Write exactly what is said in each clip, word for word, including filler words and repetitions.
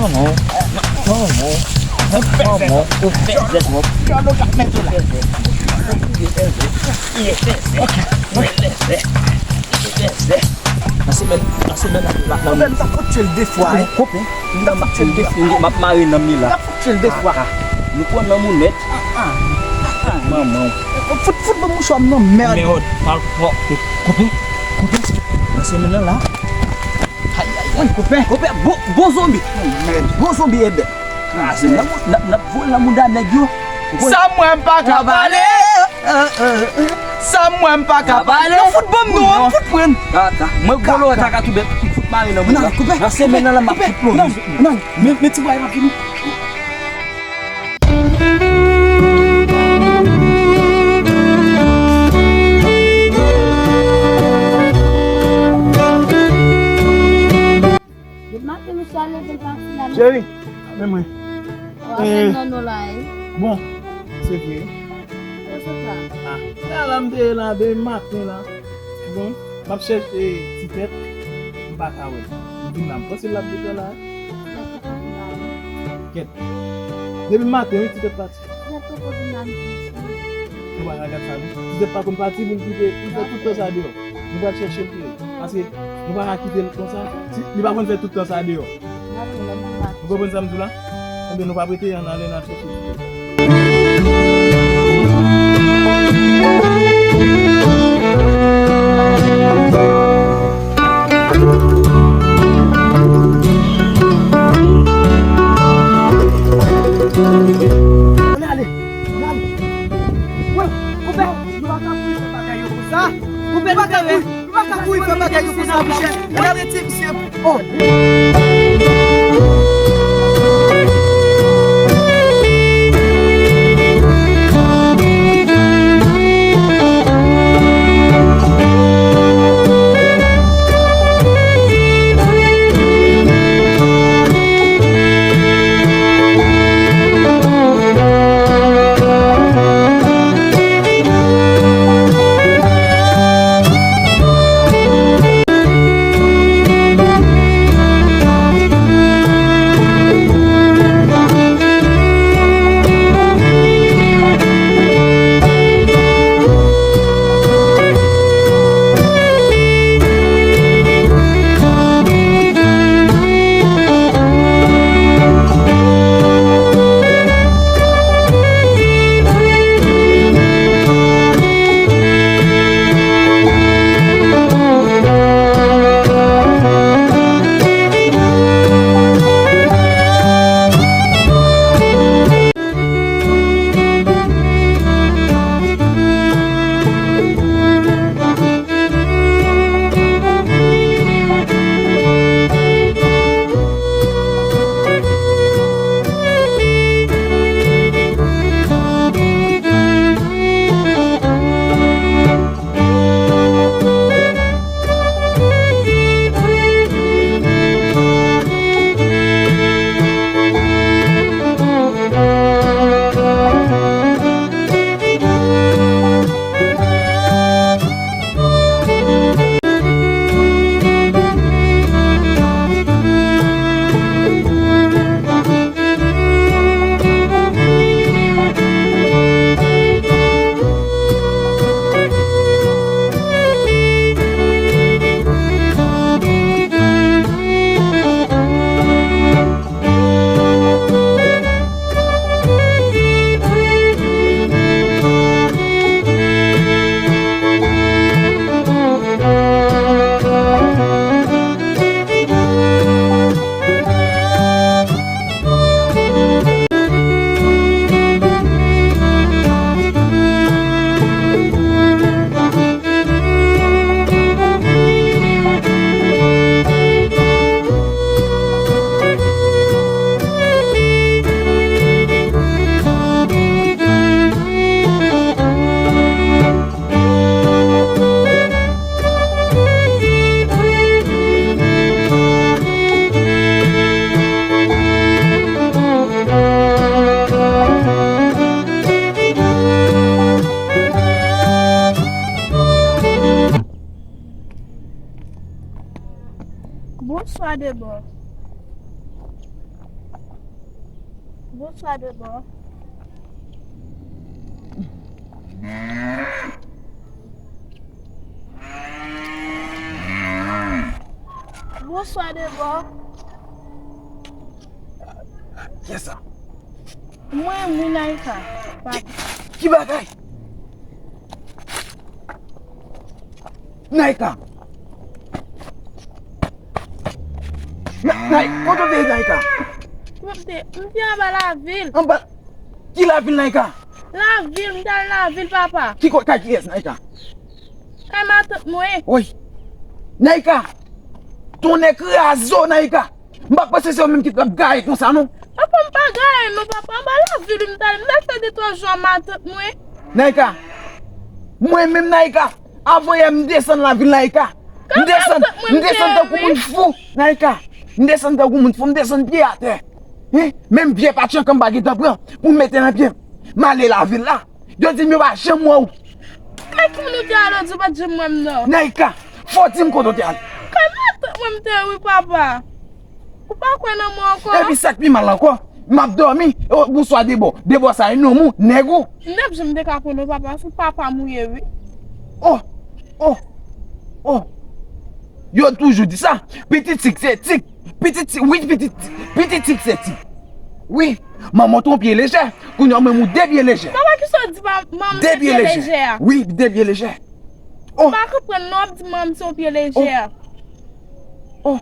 Manman w. Manman w. Manman w. Ou fè zèt, manman. Gade w k ap mete w la. Nan semèn, nan semèn la, la, la. Konpè, m t ap fout tye l de fwa, wi. Konpè, m t ap fout tye l de fwa. M ap mare nanm li la. M t ap fout tye l de fwa. Kaka. Nou pran nanm ou nèt. Ah, ah. Ah, ah. Manman w. Fout, fout ban m mouchwa m non, mèd. Mèd, mal pran. Konpè, konpè. Nan semèn nan la. Ay, ay, ay. Konpè. Konpè, bon, bon zonbi. Mèd. Bon zonbi, Ebè. Kraze. N ap, n ap, n ap voye nan mouda nèg yo. Sa m wè m pa ka pale. Sa m wè m pa ka pale. Yo fout ban m nou, yo fout pran. Kaka. Mwen gwo lò kaka tou bèt. Fout mare nan mouda. Nan, konpè. Nan semèn nan la, m ap fout plonje. Nan, nan. Men, men ti bwa, m ap vini. Depi maten misye al leve l pati la, men. Cheri, men mwen. Ou apèn nan non la, wi. Bon, se vre. Ou sot la? Ah, la, la, m te ye la, depi maten la. Bon, m ap chèche ti tèt, m pa ka wè l. M vin la, m panse l ap gentan la. Kèt. Depi maten, wi, ti tèt pati. Tèt poko vin la, m vin sou. Nou pa ka gad sa, non. Ti tèt pa konn pati pou l kite, li fè tout tan sa deyò. Nou pral chèche l tou. Paske nou pa ka kite l konsa. Si, li pa konn fè tout tan sa deyò. Ou konprann sa m di w la? Enben, nou pa p rete, ann ale, n al chèche l. Ann ale, ann ale. Wè, konpè, nou pa ka kouri fè bagay yo konsa. Konpè, nou pa ka kouri, nou pa ka kouri fè bagay yo konsa, monchè. Ann arete misye. Oh. Bonswa Debò. Bonswa Debò. Bonswa Debò. Kiyès sa? Mwen, wi, Naïka. Ki, ki bagay? Naïka! Na, Nay, kote w te ye, Naïka? Mwen te, m te anba lavil. Anba ki lavil, Naïka? Lavil, m t al lavil, papa. Ki kote, kay kiyès, Naïka? Kay matant mwen. Woy. Naïka! Tonnè kraze w, Naïka! M pa t panse se ou menm ki t ap gaye konsa, non. Papa, m pa gaye, non, papa. Anba lavil, m t al, m t al fè de twa jou a matant mwen. Naïka, mwen menm, Naïka, avan yè, m desann lavil, Naïka. M desann, m desann tankou moun fou, Naïka. M desann tankou moun fou, m desann pye atè. Hein? Menm vye patyank m pa gentan pran pou m mete nan pye m. M ale lavil la. Yo di m yo pa janm wè w. Kay ki moun ou te ale, ou di ou pa t janm wè m, non? Naïka, fò w di m kote w te ale. Kay matant mwen m te ye, wi, papa. Ou pa kwè nan mwen ankò? Epi sa k pi mal ankò, m ap dòmi, o, bonswa Debò. Debò sa e nonm ou, nèg ou. M t ap janm te ka konnen w, papa, se papa m ou ye, wi. Oh, oh, oh. Yo toujou di sa, pitit tik se tik. Pitit tik, wi, pitit tik, pitit tik se tik. Wi, manman w te yon pye lejè, kounye a menm ou de pye lejè. Papa, kisa w di, manman m se pye lejè a? Wi, de pye lejè. Oh. M pa konprann non, w ap di manman m se yon pye lejè a. Oh.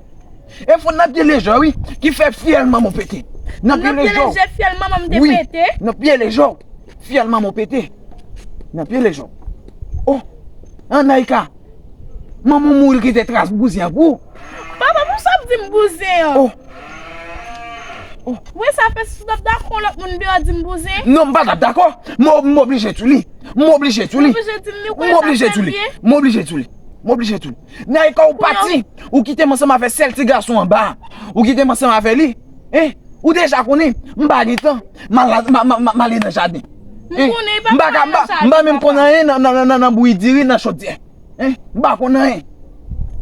E fò nan pye lejè, wi, ki fè fyèl manman w pete. Nan pye lejè, fyèl manman m te pete. Nan pye lejè, fyèl manman w pete. Nan pye lejè. Oh. An, Naïka. Manman w mouri, l kite tras bouzen an pou ou. Papa, pou sa w ap di m bouzen an? Oh. Oh. Wi, sa fè si w t ap dakò lòt moun deyò di m bouzen? Non, m pa t ap dakò. M, m oblije tou li. M oblije tou li. Ou oblije di m li, ou kwè sa fè m byen? M oblije tou li. M oblije tou li. M oblije tou li. Naïka, ou pati. Ou kite m ansanm avè sèl ti gason anba a. Ou kite m ansanm avè li. Hein? Ou deja konnen, m pa gen tan. M al, m, m, m, m ale nan jaden. Hein? M pa ka, m pa, m pa menm konn anyen nan, nan, nan, nan, nan bouyi diri, nan chodyè. Hein? M pa konn anyen.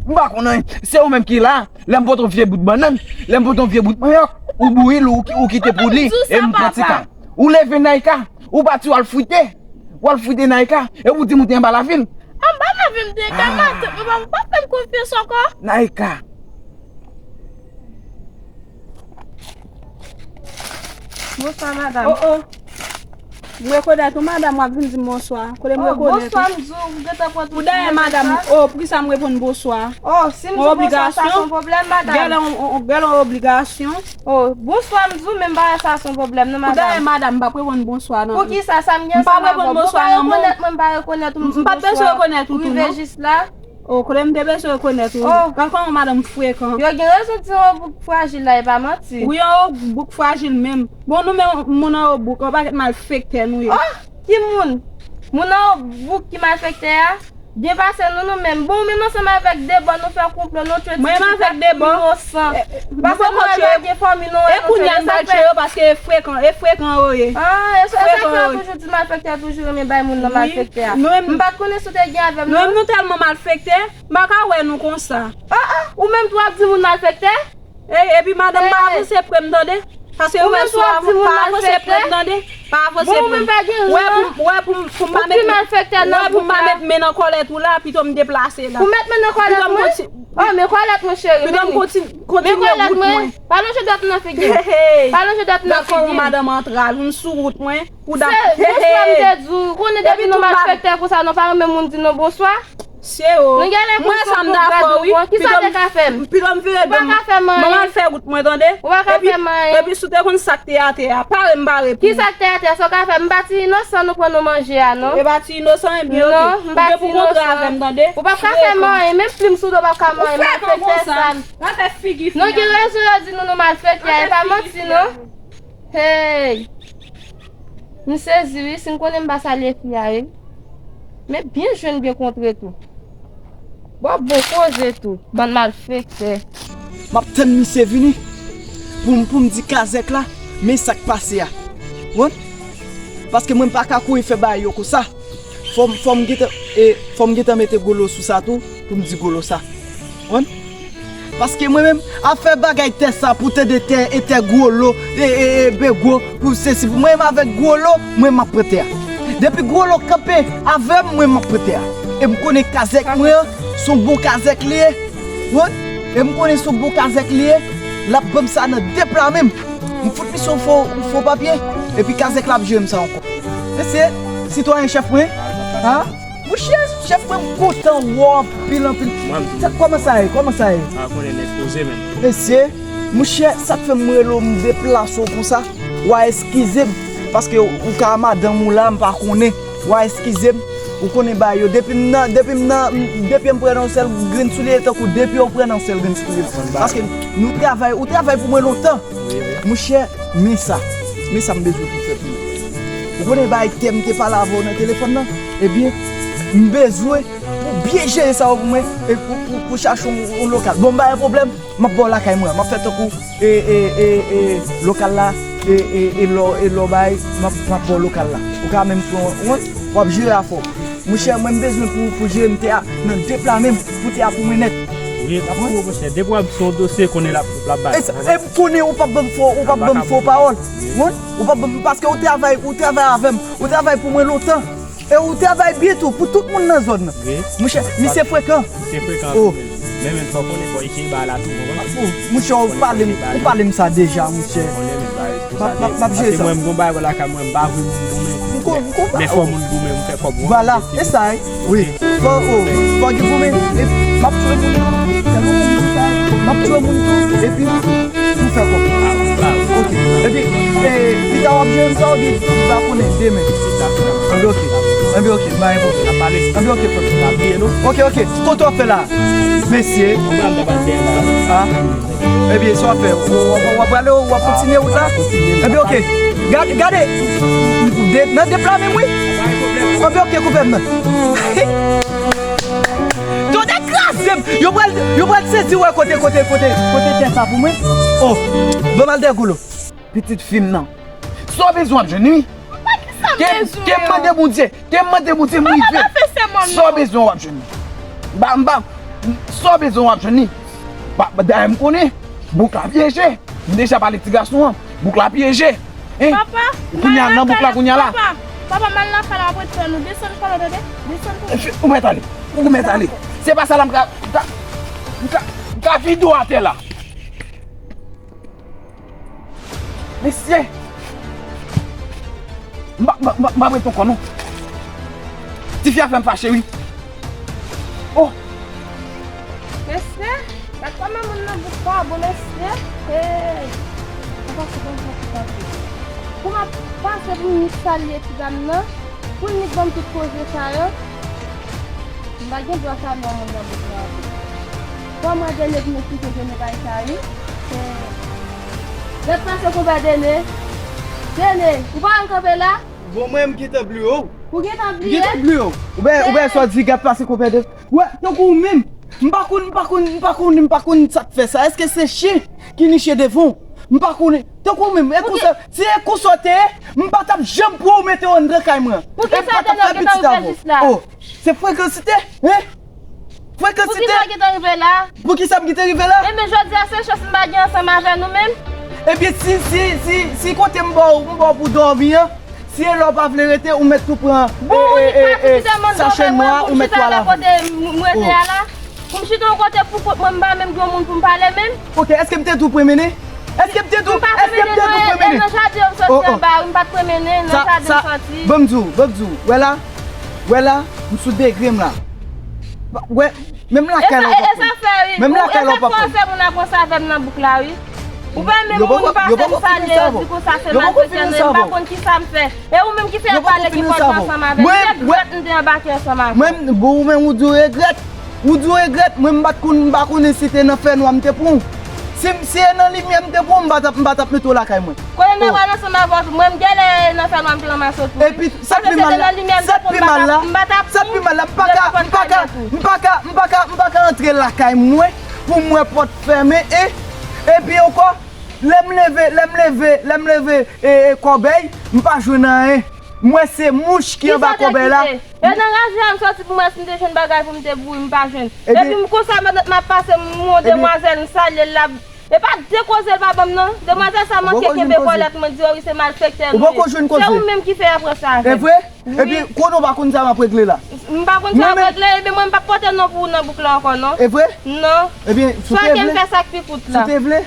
M pa konn anyen. Se ou menm ki la, lè m pote yon vye bout bannann, lè m pote yon vye bout manyòk, ou bouyi l, ou, ou kite pou li, e m pran ti kal. Ou leve, Naïka, ou pati, w al frite. W al frite, Naïka, e ou di m ou te anba lavil. Anba lavil m te ye, kay matant mwen, papa, ou pa fè m konfyans ankò. Naïka. Bonswa, madanm. Oh, oh. M rekonèt ou, madanm, w ap vin di m bonswa. Kote m rekonèt ou? Oh, bonswa, m di w, ou gentan pran tout. Ou dèyè madanm, oh, poukisa m reponn bonswa? Oh, si m di w bonswa, sa se yon pwoblèm, madanm? Gèlè yon, yon, gèlè yon obligasyon. Oh, bonswa, m di w, men m pa wè sa se yon pwoblèm, non, madanm. Ou dèyè madanm, m p ap reponn bonswa, non. Poukisa, sa m gen ansanm avè w? M pa rekonèt mwen, m pa rekonèt ou, m di bonswa. M pa t bezwen rekonèt ou tou, non. Rive jis la. Oh, kote m te bezwen rekonèt ou? Oh. Gad kòman madanm frekan. Yo gen rezon di yon bouk frajil la, e pa manti. Wi, yon bouk frajil menm. Bon, nou menm moun an yon bouk, yon pakèt malfektè nou ye. Oh, ki moun? Moun an yon bouk ki malfektè a? Byen pase nou, nou menm. Bon, ou menm ansanm avèk Debò, nou fè konplo, nou tchwe ti inosan. Mwen menm avèk Debò? Paske nou wè pa gen fanmi nou, e kounye a n pral tchwe yo paske e frekan, e frekan yo ye. Ah, e sa, e sa k fè yo toujou di malfektè toujou renmen bay moun nan malfektè a. M pa t konnen si w te gen avè m, non. Nou menm nou tèlman malfektè, m pa ka wè nou konsa. Ah, ah, ou menm tou w ap di moun malfektè? E, epi madanm, pa avanse pre m, tande? Paske ou wè sou a, pa avanse pre m, tande? Pa avanse pre m. Wè pou, wè pou, pou m pa met, wè pou m pa met men nan kòlèt ou la, pito m deplase la. Ou met men nan kòlèt mwen? Oh, men kòlèt mwen, cheri. Pito m kontinye wout mwen. Pa lonje dwèt nan figi m. Pa lonje dwèt nan figi m. Gad kòman madanm antral, ou sou wout mwen. Ou dap. Se bonswa m te di w. Konnen depi nou malfektè konsa, nou pa renmen moun di nou bonswa. Se o. Nou genlè konn sou tout gad nou pran. Kisa w te ka fè m? Ou pa ka fè m anyen. Manman al fè wout mwen, tande? Ou pa ka fè m anyen. Epi si w te konn sa k te atè a, pale m bare pou ou. Kisa k te atè a? Sa w ka fè m? M pa ti inosan nou pran nou manje a, non. E pa ti inosan, ebyen, oke. Non, m pa ti inosan. Ou gen pou kontre avè m, tande? Ou p ap ka fè m anyen. Menm plim sou do w p ap ka fè m anyen. Malfektè sal. Nou gen rezon yo di nou, nou malfektè. E pa manti, non. Hey! M sezi wi, si m konnen m pa salye fi a wi. Men byen jwenn byen kontre tou. Bon, bon koze tou, bann malfektè. M ap tann misye vini pou m, pou m di kazèk la, men sa k pase a. Ou konprann? Paske mwen m pa ka kouri fè bagay yo konsa. Fò m, fò m gentan, e, fò m gentan mete golo sou sa tou, pou m di golo sa. Ou konprann? Paske mwen menm, afè bagay tè sa pou tande tè, e tè gwo lo, e, e, e bego, pou sesi, pou mwen menm avèk gwo lo, mwen m ap pran tè a. Depi gwo lo kanpe avè m, mwen m ap pran tè a. E m konnen kazèk mwen an, se yon bon kazèk li ye. Wi. E m konnen se yon bon kazèk li ye. L ap ban m sa nan de pla menm. M fout misye yon fo, yon fo papye. Epi kazèk la ap jere m sa ankò. Mesye, sitwayen chèf mwen. Ha? Monchè, chèf mwen, m kontan wè w anpil, anpil. Sa, kòman sa ye? Kòman sa ye? A, konnen nèg poze menm. Mesye, monchè, sa k fè m rele w, m deplase w konsa. W a eskize m, paske ou ka madanm ou la, m pa konnen. W a eskize m. Ou konnen bagay yo. Depi m nan, depi m nan, depi m pran nan yon sèl grenn soulye, tankou depi w pran nan yon sèl grenn soulye. Paske nou travay, ou travay pou mwen lontan. Monchè, men sa. Men sa m bezwen pou fè pou mwen. Ou konnen bagay tè m te pale avè w nan telefòn nan? Ebyen, m bezwen pou byen jere sa yo pou mwen e pou, pou, pou chache yon, yon lokal. Bon, m pa gen pwoblèm, m ap ba w lakay mwen. M ap fè tankou e, e, e, e, lokal la, e, e, e lè w, e lè w bay, m ap, m ap ba w lokal la. Ou ka menm pran, w, w ap jere afè w. Monchè, mwen m bezwen pou, pou jere m tè a nan de pla menm, pou tè a pou mwen nèt. Wi, ap pou, monchè, depi w ap sou yon dosye, konnen l ap, l ap bay. E sa, e m konnen ou p ap ban m fo, ou p ap ban m fo pawòl. Wi. Ou p ap ban m, paske ou travay, ou travay avè m, ou travay pou mwen lontan. E ou travay byen tou, pou tout moun nan zòn nan. Wi. Monchè, misye frekan. Misye frekan anpil menm. Men, men, fò konnen, fò eseye ba la tou, konprann? Monchè, ou pale m, ou pale m sa deja, monchè. M ap, m ap, m ap jere sa. Paske mwen, m gon bagay lakay mwen, m pa vle moun goumen. M ko-, m konprann. Men fò moun goumen, m fè kòb mwen. Vwala, e sa, wi. Wi. Fò, o, fò gen goumen. E m ap tchwe moun tou. Tèlman moun sa, m ap tchwe moun tou. Epi, m fè kòb. Ok. Epi, e, pita w ap jere m sa, oubyen m va konnen demen. Anben, ok. Anben, ok. M pa gen pwoblèm. Anben, ok, frè m. Ok, ok. Kote w ap fè la? Mesye. A. Ebyen, sa w ap fè? W, w, w, w ap prale, w ap kontinye wout la? Ebyen, ok. Gade, gade. De, nan de pla menm, wi. Ebyen, ok, koupe m nan. Tonnè kraze m. Yo pral, yo pral sezi wè kote, kote, kote, kote tè sa pou mwen. O, ban m al dègoulo. Pitit fi m nan. Sa w bezwen w ap jwenn, wi. Mwen pa ki sa m bezwen. Ke m mande Bondye. Ke m mande Bondye m rive. Sa w bezwen w ap jwenn. Ba, m ba, sa w bezwen w ap jwenn li. Ba, ba, dayè m konnen, bouk la pyeje. M deja pale ti gason an, bouk la pyeje. Hein? Papa, kounya nan bouk la, kounya la. Papa, papa, m al nan kay la, m ap ret pran nou. Desann kay la, tande? Desann kay la. Ou mèt ale. Ou mèt ale. Se pa sa la m ka, m ka, m ka, m ka vide w atè la. Mesye! M pa, m pa, m pa, m pa ret ankò non. Tifi a fè m fache wi. Oh! Mesye, gad kòman moun nan bouk pa bon mesye. Hey! Mwen pase bon jan pou tande. Pou m ap pase pou m salye ti dam nan. Pou l nik ban m tout koze sa yo, m pa gen dwa salye yon moun nan bouk la ankò. Kòman Dene vin eksplike Dene bay sa wi? Gad pase konpè Dene. Dene, ou pa wè m kanpe la? Bon, mwen, m gentan bliye w. Ou gentan bliye? M gentan bliye w. Ou byen, ou byen sa w di gad pase konpè Dene. Wè, tankou ou menm. M pa konn, m pa konn, m pa konn, m pa konn sa k fè sa. Èske se chen ki niche devan w? M pa konnen. Tankou w menm, e konsa, si e konsa w te ye, m pa t ap janm pran w mete w anndan kay mwen. E m pa t ap fè pitit avè w. Oh, se frekansite, hein? Frekansite. Poukisa w gentan rive la? Poukisa m gentan rive la? Ebyen, jodi a se chans m pa gen ansanm avè nou menm. Ebyen, si, si, si, si kote m ba w, m ba w pou dòmi an, si e la w pa vle rete, ou mèt tou pran, e, e, e, e, sachè nwa, ou mèt tou al avè m. Pou m chita yon kote pou kont mwen, m pa menm gen yon moun pou m pale menm. Ok, èske m te di w pran mennen? Èske m te di w, èske m te di w pran mennen? E nan jaden yo m soti anba wi, m pa t pran mennen, nan jaden m soti. Ban m di w, ban m di w, wè la, wè la, m sou degre m la. Wè, menm lakay la w p ap pran. Menm lakay la w p ap pran. E sa k fè wi, e sa k fè w fè moun ap ranse avè m nan bouk la wi. Ou pa menm moun pase m salye, yo di konsa se malfektè, m pa konn kisa m fè. E ou menm ki fè yo pale ki fòt ansanm avè m. Regrèt m te anbake ansanm avè w. Mwen, bon, ou menm ou di w regrèt. Ou di w regrèt, mwen m pa t konn, m pa konnen si te nan fènwa m te pran w. Si m, si e nan limyè m te pran w, m pa t ap, m pa t ap mete w lakay mwen. Konnen nan pale ansanm avè w tou, mwen m genlè nan fènwa m te ranmase w tou wi. Epi sa k pi mal la, sa k pi mal la, sa k pi mal la, m pa ka, m pa ka, m pa ka, m pa ka, m pa ka antre lakay mwen pou m wè pòt fèmen e, epi ankò, lè m leve, lè m leve, lè m leve, e, e, kòbèy, m pa jwenn anyen. M wè se mouch ki anba kòbèy la. Kisa w te kite? E nan raje a m soti pou m wè si m te jwenn bagay pou m te bouri, m pa jwenn. Epi m konsa, pandan m ap pase, m wè yon demwazèl, m salye l la. E pa de koze l pa ban m non. Demwazèl sa manke kenbe kòlèt mwen, di, "O wi, se malfektè nou ye." Se ou menm ki fè y ap fè sa avè m. E vre? Epi konnen w pa konn sa m ap regle la. M pa konn sa w ap regle, ebyen mwen m p ap pote non pou ou nan bouk la ankò non. E vre? Non. Ebyen, si w te vle. Swa ke m fè sa k pi kout la. Si w te vle.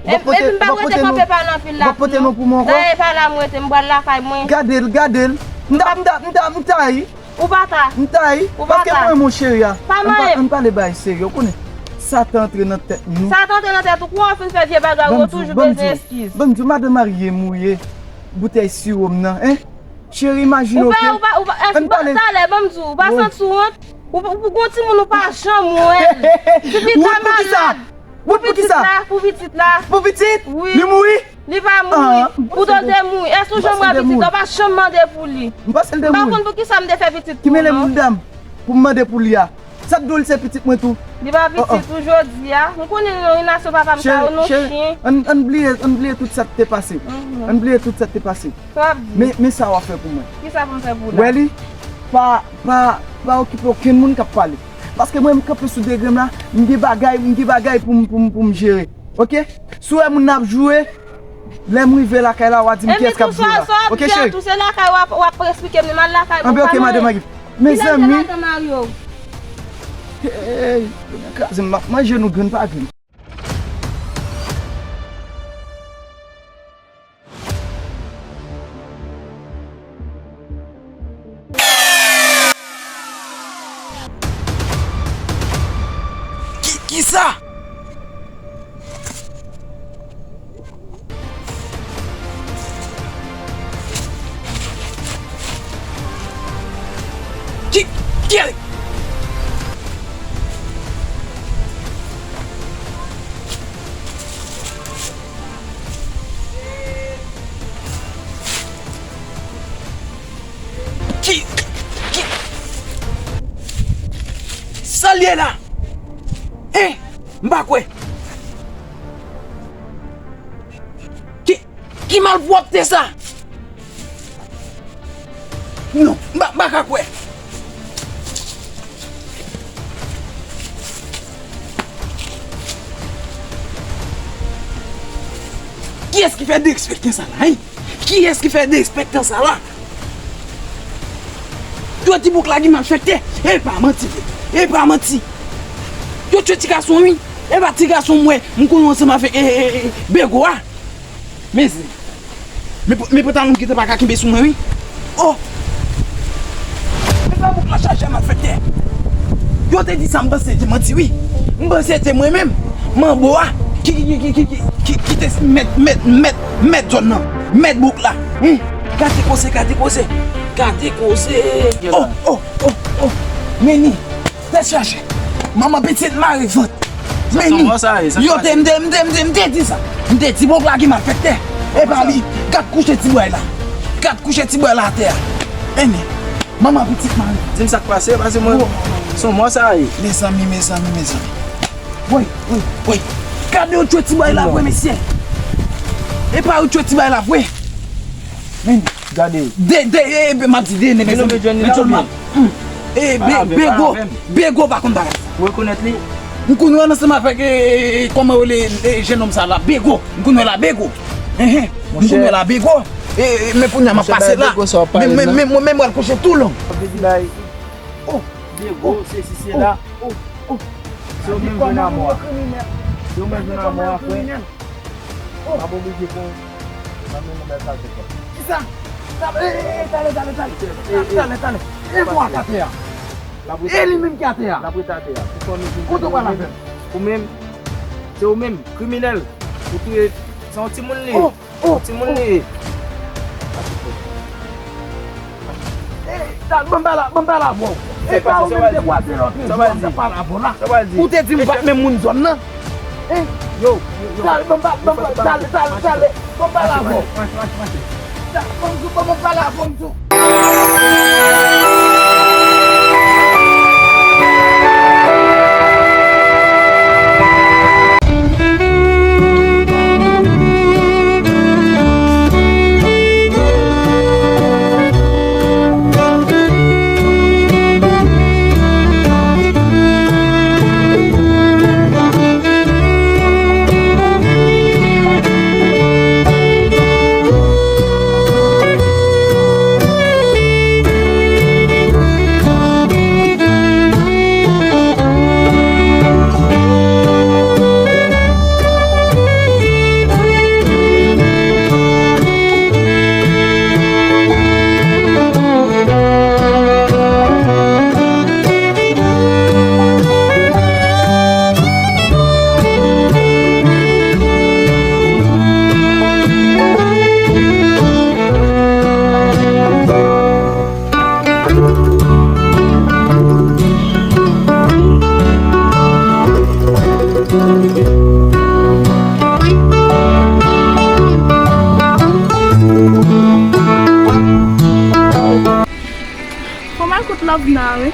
Epi m p ap rete kanpe pale anpil la non. Dayè e pa la m rete, m pral lakay mwen. Gade l, gade l. M ta, m ta, m ta, m ta ri. Ou pa ta. M ta ri. Ou pa ta. Paske mwen, mon cheri a. Pa manyen m. Ann pale bagay serye, ou konnen. Satan antre nan tèt nou. Satan antre nan tèt ou, kouman w fin fè vye bagay ou toujou bezwen eskiz. Ban m di w, madanm marye m ou ye, boutèy siwo m nan, en? Cheri, imajine w ke. Ou pa, ou pa, ou pa, èske, talè, ban m di w, ou pa santi w wont? Ou, ou, ou gon timoun ou pa janm wè l. Tifi ta malad. Pou pitit la, pou pitit la. Pou pitit? Wi. Li mouri? Li pa mouri. Pou doktè mouri. Èske ou janm wè pitit la? Ou pa janm mande pou li. M pa konn pou kisa m te fè pitit pou ou non. Ki mele moun dam pou m mande pou li a. Sa k di w li se pitit mwen tou? Li pa pitit ou jodi a. M konnen non, relasyon papa m sa yo non chen. Ann, ann bliye, ann bliye tout sa k te pase. Ann bliye tout sa k te pase. Sa w ap di? Men, men sa w ap fè pou mwen. Kisa pou m fè pou ou la? Wè li, pa, pa, pa okipe okenn moun k ap pale. Paske mwen, m kanpe sou degre m la, m gen bagay, m gen bagay pou m, pou m, pou m jere. Oke? Si w wè moun nan ap joure, lè m rive lakay la, w a di m kiyès k ap joure la. Oke, cheri? Epi tou sa, sa w ap di a tou, se lakay w ap, w ap esplike m li, m al lakay mwen. Anben, oke, madanm Magip. Mezanmi. Kilè w te madanm mari w? Hey, kraze m, m ap manje nou grenn pa grenn. Ki, kisa? Ki, ki, Ki, ki, sa l ye la? Hein? M pa kwè. Ki, ki malpwòpte sa? Non, m pa, m pa ka kwè. Kiyès ki fè derespektan sa la, hein? Kiyès ki fè derespektan sa la? Yo di bouk la gen malfektè. E pa manti vre. E pa manti. Yo tchwe ti gason wi. E pa ti gason m wè m konnen ansanm avèk, e, e, e, Bego a. Mezanmi. Men, men pantalon m gentan pa ka kenbe sou mwen wi. Oh! Men pa bouk la chaje a malfektè. Yo te di sa, m panse se manti wi. M panse se mwen menm, manbo a, ki, ki, ki te mèt, mèt, mèt, mèt zòn nan. Mèt bouk la. Hum. Gade koze, gade koze. Gade koze. Oh, oh, oh, oh. Men ni. Tèt chaje. Manman pitit mare vant. Men ni. Yo te, m te, m te, m te, m te di sa. M te di bouk la gen malfektè. E pa li. Gad kouche ti bway la. Gad kouche ti bway la atè a. Men ni. Manman pitit mare. Di m sa k pase, pase mwen. Se yon mò sa ye. Mezanmi, mezanmi, mezanmi. Woy, woy, woy. Gade yo tchwe ti bway la vre, mesye. E pa yo tchwe ti bway la vre. Men ni. Gade. De, de, e, e, m ap di de, ne, men, men, men, men, e, Be-, Bego, Bego pa konn bagay. Ou rekonèt li? M konn wè l ansanm avèk, e, e, e, kòman yo rele, e, jennonm sa la, Bego. M konn wè la, Bego. Hen, hen. M konn wè la, Bego. E, e, men kounye a m ap pase la. Men, men, men, mwen menm m pral kouche tou long. Oh. Bego, se si, se la. Oh, oh, oh. Se ou menm jwenn amò a. Se ou menm jwenn amò a, frè. Oh. M ap oblije pran w nan men nan bèl kalfèt la. Kisa? Talè, talè, talè, talè. Talè, talè. E mwa k atè a. E li menm ki atè a. L ap ret atè a. Kote w pral avè l? Ou menm, se ou menm, kriminèl. Ou touye, se yon timoun li ye. Oh, oh, timoun li ye. Eh, talè, ban m pale, ban m pale avè w. E pa ou menm te kwaze lòt jou a, m t ap pale avè w la. Ou te di m pa t menm moun zòn nan. Hein? Yo, yo, yo. Talè, ban m pale, ban m pale, talè, talè, talè. Ban m pale avè w. Talè, ban m di w kòman m pale avè w, m di w. Lovna, wi.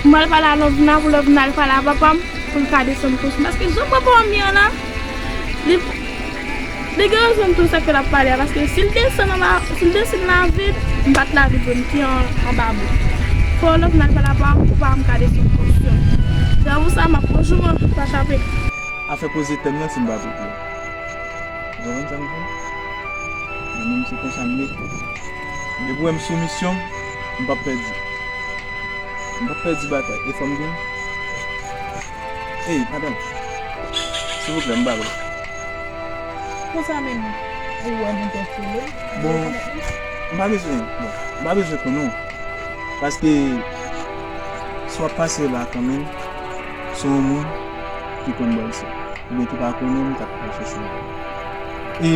Mwen al pale a Lovna pou Lovna al pale a papa m pou l ka desann kosyon. Paske jan papa m ye an la, li, li gen rezon tou sa ke l ap pale a. Paske si l desann anba, si l desann lave, m pa t lave dlo m te an, anba bouk. Fò Lovna al pale a papa m pou papa m ka desann kosyon. Se pou sa m ap pran jou mwen pa chape. Afè koze tèm nan, si m pa twonpe m. Ou konprann sa m di? Mwen menm se konsa m ye. Depi w wè m sou misyon, m p ap pèdi. M p ap pèdi batay. E fò m gen. Ey, madanm. Silvouplè, m pa lwen. Konsa menm, ou wè m entèfele. Bon, m pa bezwen, bon, m pa bezwen konnen w. Paske, si w ap pase la kanmenm, se yon moun ki konn bò isit. Oubyen ki pa konnen m, k ap pral chèche w. E,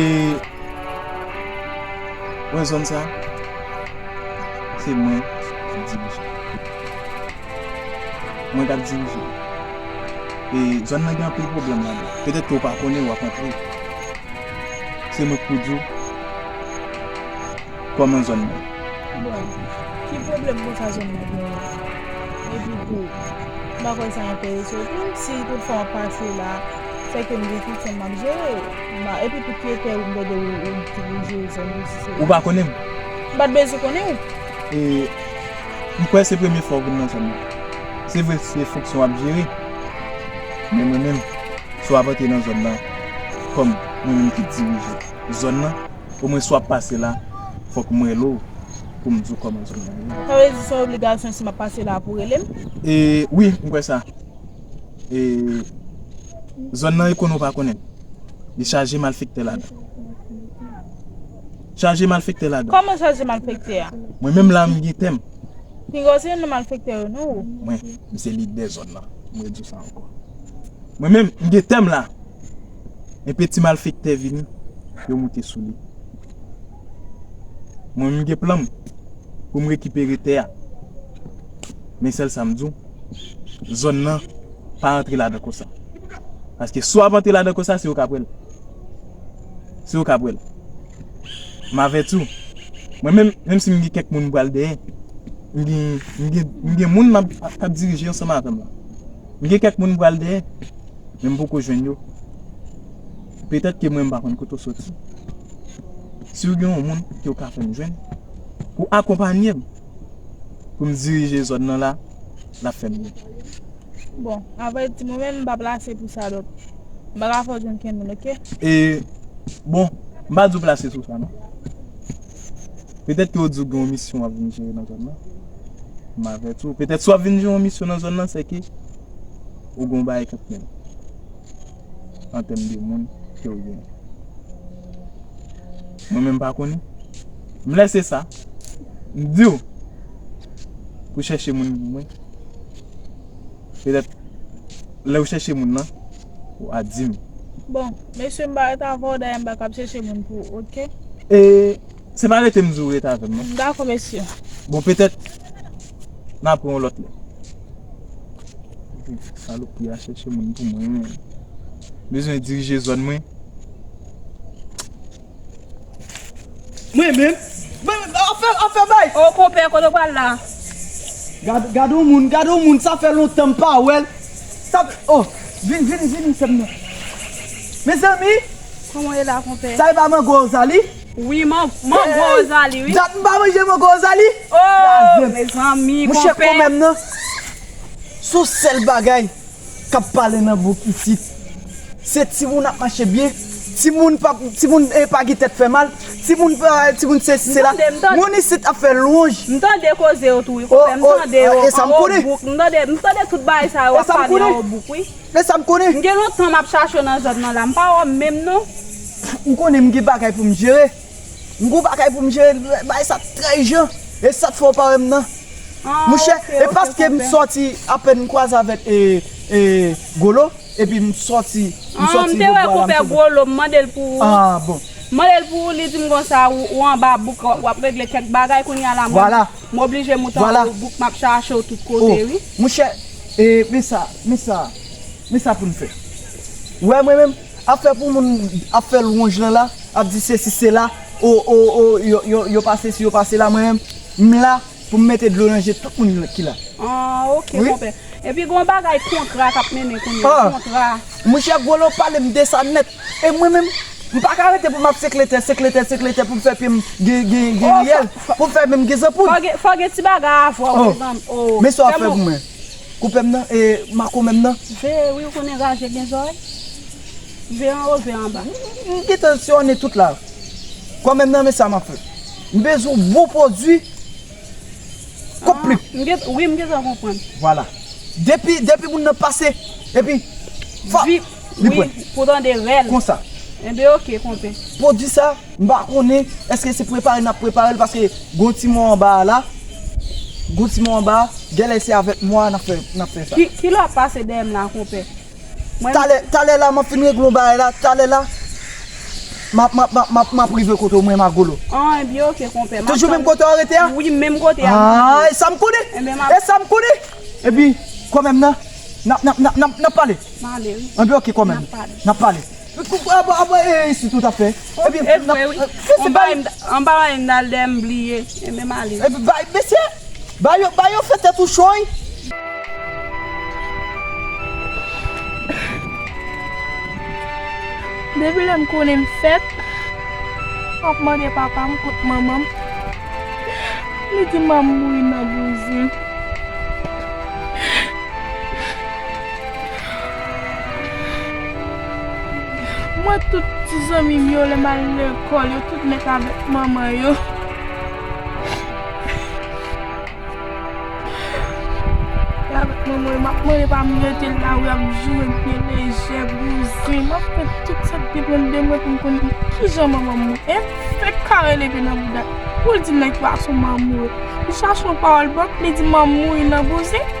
Mwen zòn sa, se mwen k ap dirije. Mwen k ap dirije. E zòn nan gen anpil pwoblèm ladan. Petèt ke w pa konnen, w ap antre. Se mwen k pou di w kòman zòn nan. Bon, ki pwoblèm konsa zòn nan genyen? Epi tou, m pa kwè sa enterese w tou. Si toutfwa w ap pase la, sèke m gen fonksyon m ap jere. Bon, epi tou ki etè ou m tande ou, ou, ou jere zòn ou si se. Ou pa konnen m? M pa t bezwen konnen w. E, m kwè se premye fwa w vin nan zòn nan. Se vre, se fonksyon w ap jere. Men mwen menm, si w ap antre nan zòn nan, kòm mwen menm ki dirije zòn nan, omwen si w ap pase la, fòk m rele w pou m di w kòman zòn nan ye. Sa vle di se yon obligasyon si m ap pase la pou w rele m? E, wi, m kwè sa. E, zòn nan e konnen w pa konnen l. Li chaje malfektè ladan. Chaje malfektè ladan. Kòman chaje malfektè a? Mwen menm la, m gen tè m. Pinga w se youn nan malfektè yo, non, ou? Mwen, m se lidè zòn nan. M redi w sa ankò. Mwen menm, m gen tè m la. Enpe ti malfektè vini, yo moute sou li. Mwen, m gen plan m pou m rekipere tè a. Men sèl sa m di w, zòn nan pa antre ladan konsa. Paske si w ap antre ladan konsa, se ou k ap wè l. Se ou k ap wè l. M avèti w. Mwen menm, menm si m gen kèk moun m pral dèyè, m gen, m gen, m gen moun m ap, k ap dirije ansanm avè m la. M gen kèk moun m pral dèyè, men m poko jwenn yo. Petèt ke mwen m pa konn kote w soti. Si w gen yon moun ke w ka fè m jwenn, pou akonpanye m, pou m dirije zòn nan la, l ap fè m byen. Bon, avrèdi, mwen menm, m pa plase pou sa, donk, m pa ka fè w jwenn kenn moun, oke? E, bon, m pa di w plase sou sa, non. Petèt ke w di w gen yon misyon w ap vin jere nan zòn nan. M avèti w. Petèt si w ap vin jere yon misyon nan zòn nan, se ke ou gen yon bagay k ap mennen an tèm de moun ke w genyen. Mwen menm pa konnen. M lèse sa. M di w pou chèche moun pou mwen. Petèt lè w chèche moun nan, ou a di m. Bon, mesye, m pa ret avè w, dayè m pa ka ap chèche moun pou ou, oke? E se pa rete m di w rete avè m, non. Dakò, mesye. Bon, petèt n a pran yon lòt lè. Salopri a chèche moun pou mwen. Bezwen dirije zòn mwen. Mwen menm. Mwen menm, afè, afè bay. O, konpè, kote w pral la? Gad, gad yon moun, gad yon moun, sa fè lontan m pa wè l. Sa fè, oh, vin, vin, vin, sè m nan. Mezanmi. Kòman w ye la, konpè? Sa e pa mango Rozali? Wi, man-, mango Rozali, wi. Dat m pa manje mango Rozali. Oh, mezanmi, konpè. Mouche, kòmèm nan. Se yon sèl bagay k ap pale nan bouk isit. Se timoun ap mache byen. Timoun pa, timoun, eh, pa gen tèt fè mal. Timoun, eh, timoun sesi sela. Moun isit ap fè lwanj. M tande koze yo tou, wi, konpè. M tande yo anwo bouk. M tande, m tande tout bagay sa yo ap pale anwo bouk, wi. E sa m konnen. M gen lontan m ap chache w nan zòn nan la. M pa wè w menm, non. Ou konnen m gen bagay pou m jere. M gen bagay pou m jere. Bagay sa trè ijan. E sa k fè w pa wè m nan. Mouche, e paske m sòti apèn m kwaze avèk, e, e, Golo, epi m sòti, m sòti. M te wè konpè Golo, m mande l pou ou. Ah, bon. M mande l pou ou, li di m konsa, ou, ou anba bouk, w ap regle kèk bagay, kounye a la, mwen, m oblije moute anwo bouk, m ap chache w tout kote, wi. Mouche, e, men sa, men sa, men sa pou n fè. Ou wè mwen menm, afè pou moun ap fè lwanj lan la, ap di sesi sela, o, o, o, yo, yo, yo pa sesi, yo pa sela, mwen menm, m la, pou m mete dlo nan je tout moun ki la. Ah, ok, Wi. Konpè. Epi gon bagay kontra k ap mennen kounye a. Ah. Kontra. Monchè, Golo pale m de sa nèt. E mwen menm, m pa ka rete pou m ap sekletè, sekletè, sekletè pou m fè pye m gen, gen, gen Oh, riyèl, fò, fò, pou m fè men m gen zanpoud. Fò gen, fò gen ti bagay avè w, Oh. Mezanmi. Oh, Men sa w ap fè pou mwen. Koupe m nan, e, makonmen m nan. Veye, wi, ou konnen raje gen zòrèy. Veye anwo, veye anba. M gentan siyonnen tout la. Kanmenm nan, men sa m ap fè. M bezwen bon pwodui. Kòb plim. Ah, m gen, wi, m gentan konprann. Vwala. Depi, depi moun nan pase, epi, fò, Vi, li wi, pran. Pou tande rèl. Konsa. Enben, ok, konpè. Pwodui sa, m pa konnen, èske se prepare n ap prepare l, paske gon ti mò anba a la, gon ti mò anba a, genlè se avèk mò a n ap fè, n ap fè sa. Ki, ki lè w ap pase dèyè m la, konpè? Mwen Talè, talè la, m ap fin regle yon bagay la, talè la, m ap, m ap, m ap, m ap, m ap rive kote w, mwen, Magolo. Ah, enben, ok, konpè. M ap Toujou tann menm kote w rete a? Wi, menm kote a, m ap Ah, e sa m konnen. Enben, m ap E sa m konnen. Epi, kanmenm nan, n ap, n ap, n ap, n ap, n ap pale. M ale, wi. Enben, ok, kanmenm. N ap pale. N ap pale. Apa, apa, e, isit ou t ap fè? Epi, E n ap, vre, wi. e, se, se Anba, bay anba, anba, m al dèyè, m bliye. Enben, m ale. Epi, bay, mesye, bay yo, bay yo fè tèt ou cho, wi. Depi lè m konnen m fèt, m ap mande papa m kot manman m. Li di manman m mouri nan bouzen. Mwen, tout ti zanmi m yo, lè m al lekòl, yo tout nèt avèk manman yo. E avèk manman yo, m ap mande pa m rete lari, ap joure m pye lejè, bouzen. M ap fè tout sa k depann de mwen pou m konn kijan manman m mouri. E m fèk kare leve nan bouda pou l di m nan ki fason manman m mouri. M chache yon pawòl bòk, li di manman m mouri nan bouzen.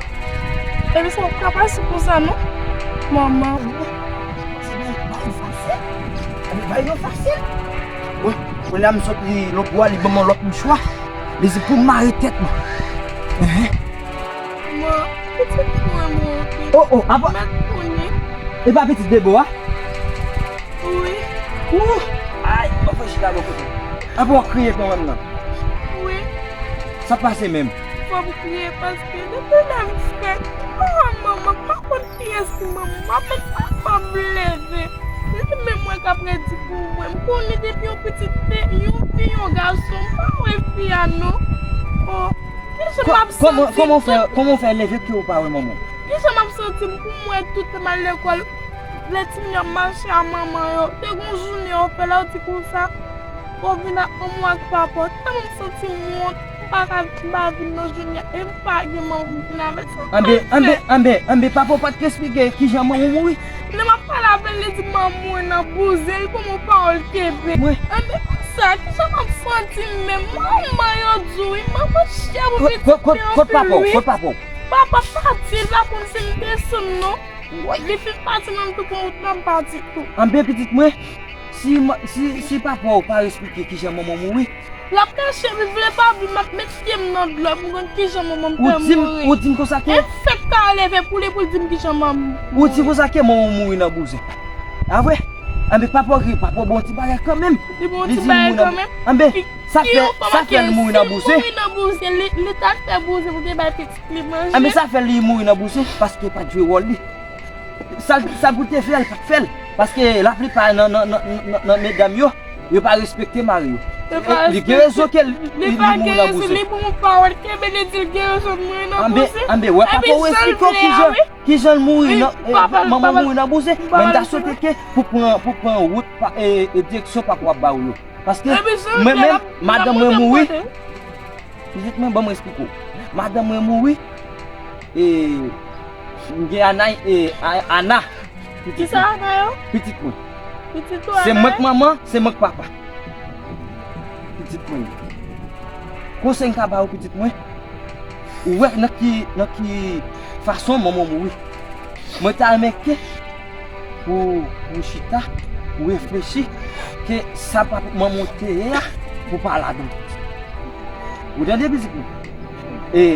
Epi sa pa ka pase konsa non. Manman. Bay yo fasil. Bon, kounye a m sot li lòt bò a, li ban m yon lòt mouchwa. Li di pou m mare tèt mwen. Enhen. Mwen, pitit mwen mouri. Oh, oh, apa? Mèt konnen. E pa pitit Debo a? Wi. Ooh! Ay, mwen fè chita bò kote. Apa w ap kriye kanmenm nan? Wi. Sa k pase menm? Fò m kriye paske depi lè m fèt, ah, manman, m pa konn kiyès ki manman m, apèn papa m leve. Se li menm mwen k ap redi pou mwen. M konnen depi yon pitit te, yon fi, yon gason, m pa wè fi a non. Oh, kijan m ap Kòman, santi kòman w fè, kòman w fè leve ke w pa wè manman w? Kijan m ap santi m pou m wè tout lè m al lekòl, lè timoun yo ap mache a manman yo? Te gon jounen yo fè la, yo di konsa, bon, vin ak manman w ak papa w. Tèlman m santi m wont, m pa ka, m pa vin nan jounen an, e m pa gen manman pou m vin avèk sa. Anben, anben, anben, anben, papa w pa t ka esplike kijan manman w mouri? Lè m ap pale avè l, li di manman m mouri nan bouzen, li ban m yon pawòl kenbe. Mwen. Anben, konsa, kijan m ap santi m menm? Manman yo di w, wi, manman chè pou pitit li anpil, wi. Kot papa w? Kot papa w? Papa pati, l pa konn si m desann non. Li fin pati, mwen m tou pran wout la, m pati tou. Anben, pitit mwen, si, si, si papa w pa esplike kijan manman w mouri, l ap kache, li vle pa vle, m ap met pye m nan dlo pou m konn kijan manman m fè mouri. Ou di m konsa ke E m fèk ka leve pou li, pou l di m kijan manman m mouri. Ou di konsa ke manman w mouri nan bouzen. A vre? Anben, papa w ri, papa w bon ti bagay kanmenm. Li bon ti bagay kanmenm. Anben, sa fè, sa fè l mouri nan bouzen. Li mouri nan bouzen, li, li ta fè bouzen pou te bay pitit li manje. Anben, sa fè li mouri nan bouzen, paske pa t jwe wòl li. Sa, sa pou te fè, l pa t fè l. Paske laplipa nan, nan, nan, nan, nan medam yo, yo pa respekte mari yo. Li gen rezon ke li, li mouri nan bouzen. Li pa gen rezon, li bon pawòl, kenbe li di l gen rezon mouri nan bouzen. Anben, anben, wè papa w esplike w kijan, kijan l mouri nan, manman mouri nan bouzen. Men m ta swete ke pou pran, pou pran wout pa, e, e direksyon papa w ap ba w yo. Paske mwen menm, madanm mwen mouri. Pitit mwen, ban mwen esplike w. Madanm mwen mouri, e, m gen Ana, e, A-, Ana. Pitit mwen. Kisa Ana yo? Pitit mwen. Pitit ou Ana? Se mwen k manman, se mwen k papa. Pitit mwen. Konsèy m ka ba w, pitit mwen, ou wè nan ki, nan ki fason manman w mouri. Mwen ta renmen ke pou, pou chita, pou reflechi, ke sa pa manman w te ye a, pou pa ladan. Ou tande, pitit mwen? E,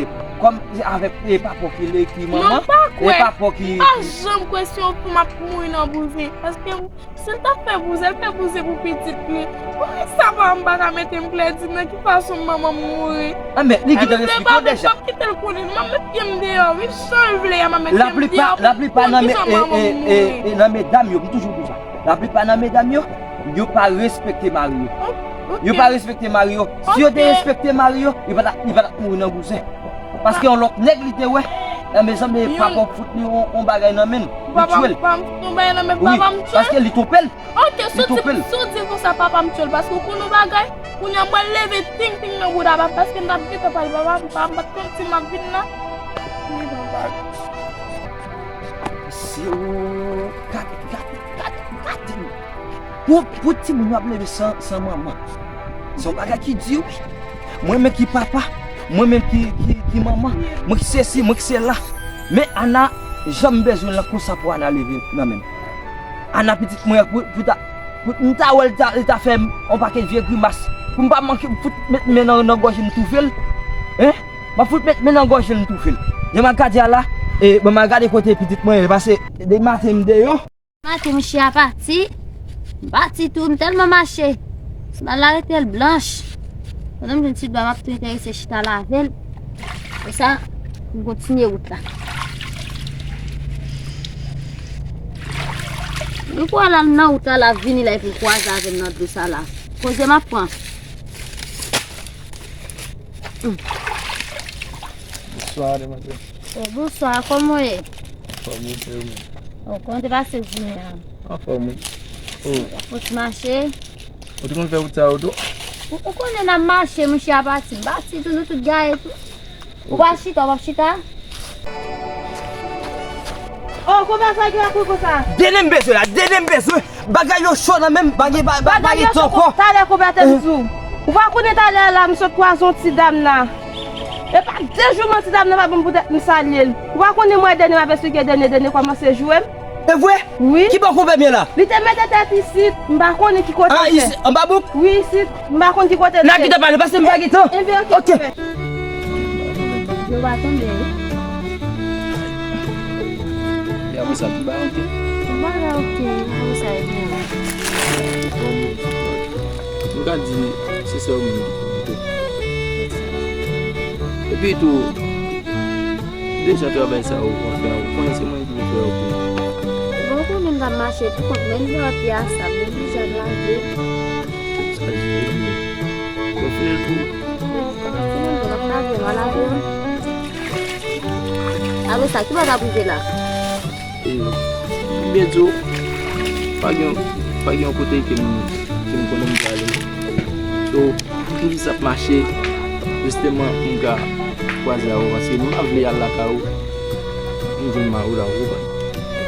Kòm se avèk e papa w ki le ki manman, e papa w ki. M pa kwè. M pa janm kwè se yon fi m ap mouri nan bouzen. Paske si l ta fè bouzen, l fè bouzen pou pitit li. Poukisa papa m pa ka mete m klè di m nan ki fason manman m mouri? Anben, li gentan eksplike w deja. Papa m p ap kite l konnen. M ap met pye m deyò, wi. Jan l vle a, m ap met pye m deyò pou, pou di jan manman m mouri. Nan medam yo, m toujou di w sa. Laplipa nan medam yo, yo pa respekte mari yo. Yo pa respekte mari yo. Si yo te respekte mari yo, yo pa t ap, yo pa t ap mouri nan bouzen. Paske yon lòt nèg li te wè, nan mezanmi, papa w fout li yon, yon bagay nan men l. Li tchwe l. Wi, paske li twonpe l. Ok, si w di, si w di l konsa, papa m tchwe l, paske w konn yon bagay, kounye a mwen leve ting ting nan bouda pa m, paske m t ap gentan pale, papa m, papa m pa t konn si m ap vin la. Li yon bagay. Si ou gade, gade, gade, gade. Pou, pou timoun yo ap leve san, san manman. Se yon bagay ki di wi. Mwen menm ki papa, mwen menm ki, ki, ki manman, mwen ki sesi, mwen ki sela. Men Ana, jan m bezwen l lan konsa pou Ana leve nan men m. Ana pitit mwen, pou, pou ta, pou, m ta wè l ta, li ta fè m yon pakèt vye grimas. Pou m pa manke fout met men nan, nan gòj li m toufe l. Hein? M ap fout met men nan gòj li m toufe l. Jan m ap gade a la, e, bon, m al gade kote pitit mwen ye, pase de maten m deyò. Maten, mouche a pati. M pati tou, m tèlman mache. Si m al arete l blanch. Pandan m jwenn ti dwa, m ap tou enterese chita l avè l. Konsa, m kontinye wout la. Mwen kwè la, m nan wout la, l ap vini la, epi l kwaze avè m nan dlo sa la. Koze m ap pran. Bonswa, demwazèl. Oh, bonswa, kòman w ye? Anfòm, wi, e ou menm? Oh, kòman te pase jounen an? Anfòm, wi. Oh. Ou fouti mache? Ou te konn fè wout sa yo tou? Ou, ou konnen n ap mache, mouche a pati. M pati tou, nou tout gaye tou. Ou pa chita, w ap chita? Oh, konbyen sa ki ap konsa? Dene m bezwen la, dene m bezwen. Bagay yo cho nan men m, bagay pa, pa, pa gen tan ankò. Talè konbyen te m di w? Ou pa konnen talè a la, m sot kwaze yon ti dam la. E pa de jou m wè ti dam nan pa ban m pou tèt m salye l. Ou pa konnen mwen dene m ap esplike dene, dene kòmanse joure m. E vre? Wi. Ki bò konpè m ye la? Li te mete tèt isit, m pa konnen ki kote l fè. Ah, isit, anba bouk? Wi, isit, m pa konn ki kote l fè. N a gentan pale, paske m pa gen tan. Enben, ok, ok. Yo va tonbe, wi. E apre sa, tout bagay ok? Tout bagay ok, apre sa, e byen. Bon, m ka di, se sè w menm ki te. Epi tou, deja travay sa ou konn fè, ou konnen se mwen ki pou fè yo pou ou. Bon, ou konnen m t ap mache pou kont mwen, m te wè pye a sab, m oblije al lave. Sa jere byen. Ou fini l pou ou? Ou konnen se mwen, m ap lave, m a lave, wi. Apre sa, ki bò w t ap rive la? E, m byen di w, pa gen, pa gen yon kote ke m, ke m konnen m prale. So, m jis ap mache, jisteman, pou m ka kwaze avè w, paske m pa vle al lakay ou, m jwenn mari w la, ou konprann.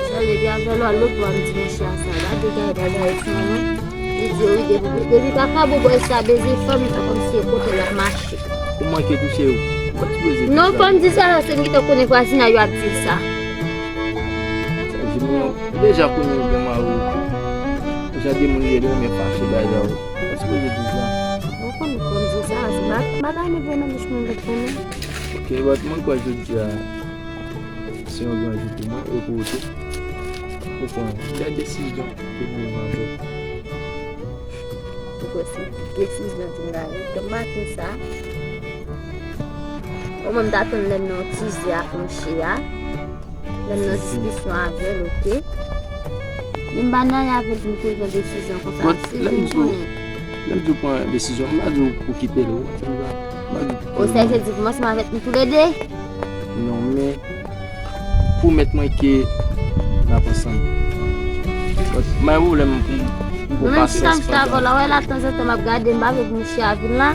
Sa vle di, avè w al lòt bò a, m di monchè a sa, gade, gade, gade, sa, non? Li di, wi, depi, depi papa bòbòy sa beze fanm, li fè kòmsi e kote l ap mache. Ou manke touche ou. Ou pa sipoze di sa. Non, fò m di sa, paske m gentan konnen vwazinay yo ap di sa. Sa di, mwen, ou deja konnen ou gen mari w. Ou jan de moun li ye, li renmen fache bagay la, ou pa sipoze di sa. Ou konnen fò m di sa, se pa, pa ta rive nan bouch mwen, ou konnen. Ok, but mwen kwè jodi a, se yon gran jou pou mwen e pou ou tou. Ou pran bèl desizyon ke mwen menm avè w. Ou kwè se desizyon ki m ta gen. Donk, maten sa, omwen m t atann lè m nan yon ti zè ak monchè a. Lè m nan diskisyon avè l, oke. Men m pa nan avè l pou m te pran desizyon konsa. But, lè m di w, lè m di w pran desizyon, m pa di w pou kite l, ou konprann sa m di w la? M pa di w pou kite l. O, sa vle di pou m ansanm avèk nou toulede? Non, men pwomèt mwen ke n ap ansanm. But, m pa gen pwoblèm pou, pou pasyans pandan. Mwen menm chita m chita avè w la, wè la, tanzantan m ap gade, m pa vle pou monchè a vin la.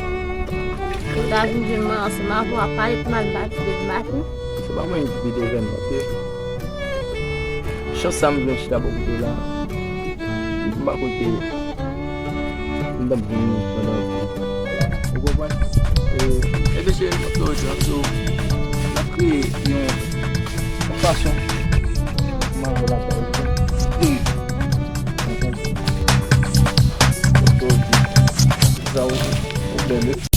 Pou l ta vin jwenn mwen ansanm avè w, ap pale pou mal, m pa vle pou maten. Se pa mwen ki te jwenn, oke? Chans sa m jwenn chita bò kote w la. M pa kwè ke m t ap jwenn pandan yon tan. Ou konprann? E, e mesye, m ap fè yon jan, so, n ap kreye yon, yon fason pou m al lakay ou. Ou konprann? Sa, ou, ou bèl, wi.